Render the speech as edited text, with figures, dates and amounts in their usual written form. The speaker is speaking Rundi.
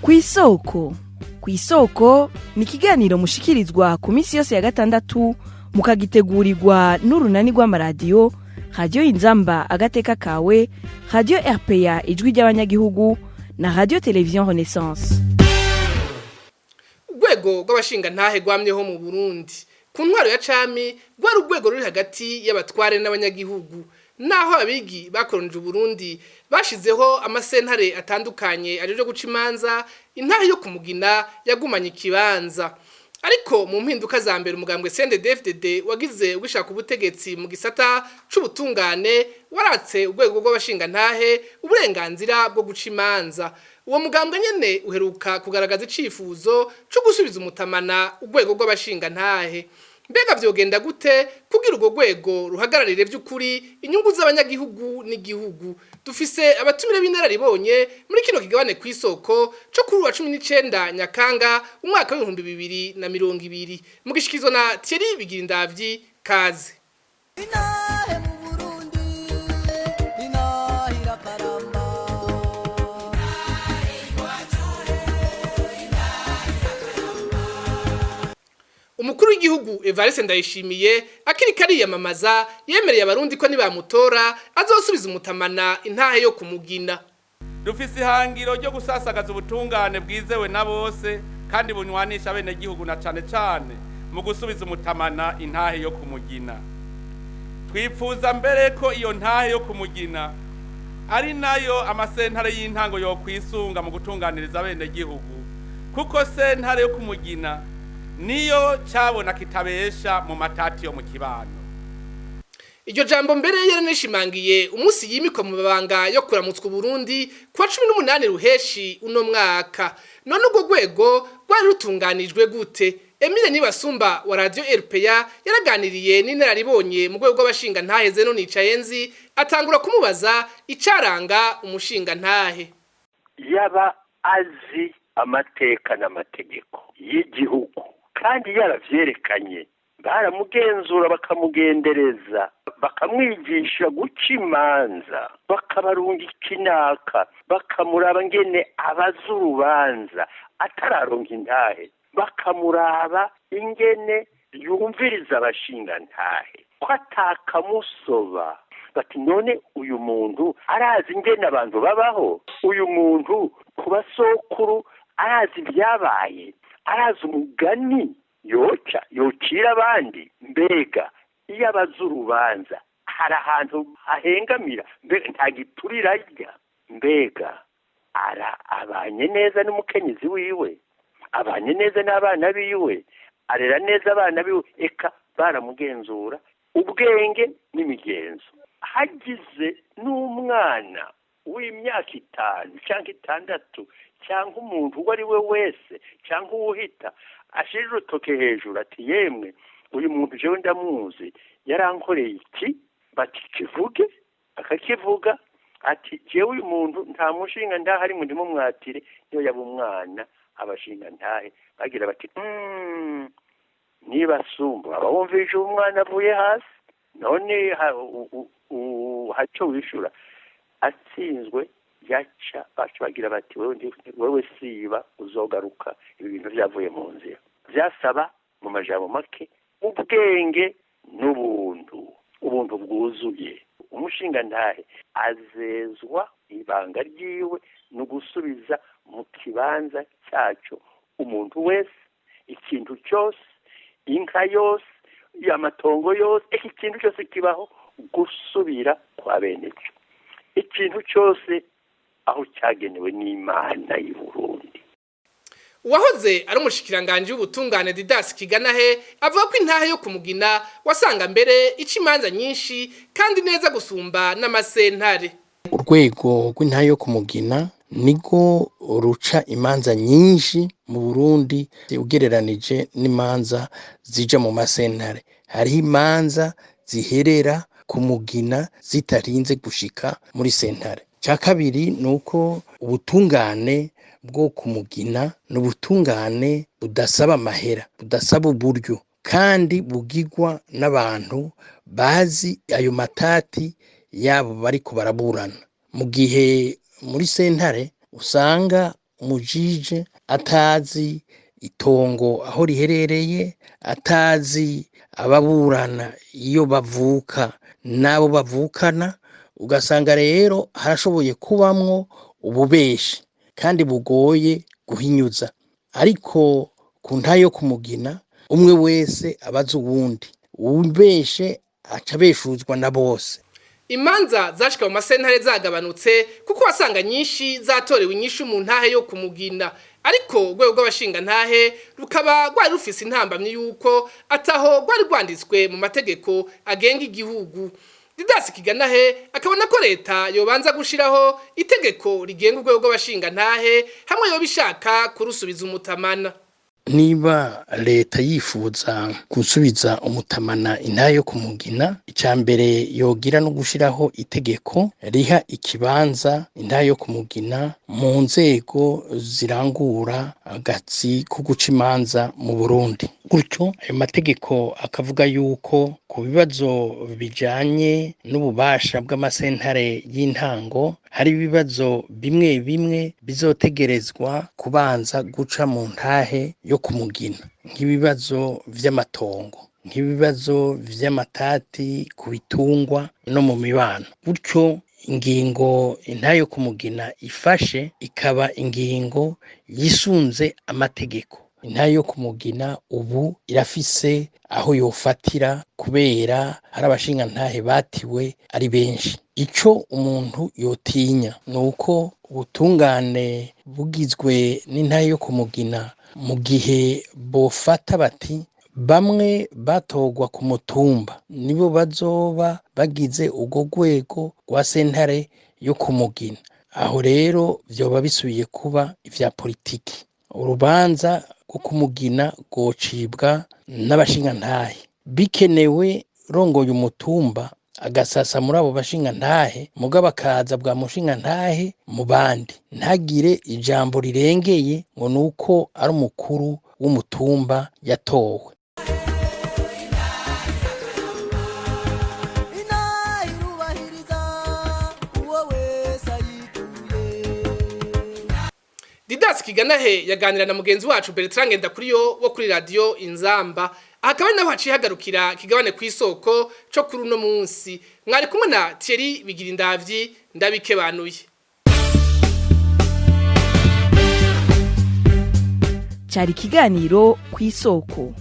Kw'isoko. Kw'isoko ni ikiganiro mushikirizwa ku minsi yose ya gatandatu, mukagitegurirwa n'urunani rw'amaradiyo Radiyo Inzamba Agateka Kawe, Radiyo RPA Ijwi ry'Abanyagihugu na Radiyo Televiziyo Renaissance. Urwego rw'abashingantahe rwamyeho mu Burundi ku ntwaro ya cami. Rwari urwego ruri hagati y'abatware n'abanyagihugu. Naho abigi bakoronije Uburundi bashizeho amasentare atandukanye ajejwe guca imanza, intahe yo kumugina yagumanye ikibanza. Ariko mu mpinduka za mbere umugambwe CNDD-FDD wagize ugishaka ubutegetsi mu gisata c'ubutungane, waratse urwego rw'abashingantahe uburenganzira bwo guca imanza. Uwo mugambwe nyene uheruka kugaragaza icifuzo co gusubiza umutamana urwego rw'abashingantahe. Mbega vyogenda gute kugira urwo rwego ruhagararire vy'ukuri inyungu z'abanyagihugu n'igihugu? Dufise abatumire b'inararibonye muri kino kigabane Kw'isoko co kuri wa 19 Nyakanga umwaka w'2020, mugishikirizwa na Thierry Bigirindavyi. Kaze. Inahe mu Burundi, inahe irakaramba. Umukuru w'igihugu Evariste Ndayishimiye akiri kariyamamaza yemereye Abarundi ko nibamutora azosubiza umutamana intahe yo kumugina. Dufise ihangiro ryo gusasagaza ubutungane bwizewe na bose kandi bunywanisha abenegihugu, na cane cane mu gusubiza umutamana intahe yo kumugina. Twipfuza mbere ko iyo ntahe yo kumugina ari nayo amasentare y'intango yo kwisunga mu gutunganiriza abenegihugu, kuko sentare yo kumugina niyo cabona kitabesha mu matati yo mu kibano. Iryo jambo mbere yaranashimangiye umunsi yimikwa mu mabanga yo kuramutswa Uburundi kuwa 18 Ruheshi uno mwaka. None urwo rwego rwari rutunganijwe gute? Emile Nibasumba wa Radio RPA yaraganiriye n'inararibonye mu rwego rw'abashinga ntahe Zeno Nicayenzi, atangura kumubaza icaranga umushinga ntahe. Yaba azi amateka n'amategeko y'igihugu kandi yaravyerekanye, baramugenzura, bakamugendereza, bakamwigisha guca imanza, bakabarungika inaka, bakamuraba ngene abaza urubanza atararonka intahe, bakamuraba ingene yumviriza abashingantahe ko atakamusoba, bati: "None uyu muntu arazi ingene abantu babaho? Uyu muntu ku basokuru arazi ibyabaye? Arazi umugani yoca yocira abandi? Mbega iyo abaza urubanza hari ahantu hahengamira? Mbega nta giturira arya? Mbega ara abanye neza n'umukenyezi wiwe? Abanye neza n'abana biwe? Arera neza abana biwe?" Eka baramugenzura ubwenge n'imigenzo. Hagize n'umwana w'imyaka 5 cyangwa 6 cyangwa umuntu uwo ari we wese cyangwa uwuhita ashira urutoke hejuru ati: "Yemwe, uyu muntu jewe ndamuzi, yarankoreye iki", bati: "Kivuge." Akakivuga ati: "Jewe uyu muntu nta mushinga ndahari ngo ndimumwatire." Niyo yaba umwana, abashinga ntahe bagira bati: "Niba sumba aba wumvise umwana avuye hasi, none haco wishura." Atsinzwe yaca baca bagira bati: "Wewe siba, uzogaruka ibi bintu byavuye mu nzira." Byasaba mu majambo make ubwenge n'ubuntu, ubuntu bwuzuye. Umushinga ntahe azezwa ibanga ryiwe ni ugusubiza mu kibanza cyaco umuntu wese, ikintu cyose, inka yose, amatongo yose, iki kintu cyose kibaho, gusubira kwa bene cyo, ikintu cyose aho cyagenewe n'Imana y'u Burundi. Uwahoze ari umushikiranganji w'ubutungane Didas Kiganahe avuga ko intahe yo kumugina wasanga mbere ica imanza nyinshi kandi neza gusumba n'amasentare. Urwego rw'intahe yo kumugina nirwo ruca imanza nyinshi mu Burundi ugereranije n'imanza zija mu masentare. Hariho imanza ziherera kumugina zitarinze gushika muri sentare. Icya kabiri ni uko ubutungane bwo kumugina ni ubutungane budasaba amahera, budasaba uburyo, kandi bugirwa n'abantu bazi ayo matati yabo bariko baraburana. Mu gihe muri sentare usanga umujije atazi itongo aho riherereye, atazi ababurana iyo bavuka n'abo bavukana, ugasanga rero harashoboye kubamwo ububeshi kandi bugoye guhinyuza. Ariko ku ntahe yo kumugina umwe wese abaza uwundi, uwubeshe aca abeshuzwa na bose. Imanza zashika mu masentare zagabanutse kuko wasanga nyinshi zatorewe inyishu mu ntahe yo kumugina, ariko urwego rw'abashingantahe rukaba rwari rufise intambamyi yuko ataho rwari rwanditswe mu mategeko agenga igihugu. Didasi Kiganahe akabona ko leta yobanza gushiraho itegeko rigenga urwego rw'abashingantahe hamwe yoba ishaka kurusubiza umutamana. Niba leta yifuza gusubiza umutamana intahe yo kumugina, icya mbere yogira no gushiraho itegeko riha ikibanza intahe yo kumugina mu nzego zirangura agatsi ko guca imanza mu Burundi. Gutyo ayo mategeko akavuga yuko ku bibazo bijanye n'ububasha bw'amasentare y'intango hari ibibazo bimwe bimwe bizotegerezwa kubanza guca mu ntahe yo kumugina, nk'ibibazo vy'amatongo, nk'ibibazo vy'amatati ku bitungwa no mu mibano. Gutyo ingingo intahe yo kumugina ifashe ikaba ingingo yisunze amategeko. Intahe yo kumugina ubu irafise aho yofatira kubera hari abashingantahe batiwe ari benshi. Ico umuntu yotinya ni uko ubutungane bugizwe n'intahe yo kumugina mu gihe bofata bati bamwe batorwa ku mutumba nibo bazoba bagize urwo rwego rwa sentare yo kumugina. Aho rero vyoba bisubiye kuba ivya politiki. Urubanza rwo kumugina rwocibwa n'abashingantahe. Bikenewe rongoye umutumba agasasa muri abo bashingantahe, mugabo akaza bwa mushingantahe mu bandi, ntagire ijambo rirengeye ngo nuko ari umukuru w'umutumba yatowe. Inaha irubahiriza uwo wese ayituye. Didasi Kiganahe yaganira na mugenzi wacu Bertrand Ngendakuriyo wo kuri radio Inzamba. Aha akaba ari naho haciye hagarukira kigabane kw'isoko co kuri uno munsi. Mwari kumwe na Thierry Bigirindavyi, ndabikebanuye. Cyari ikiganiro ku isoko.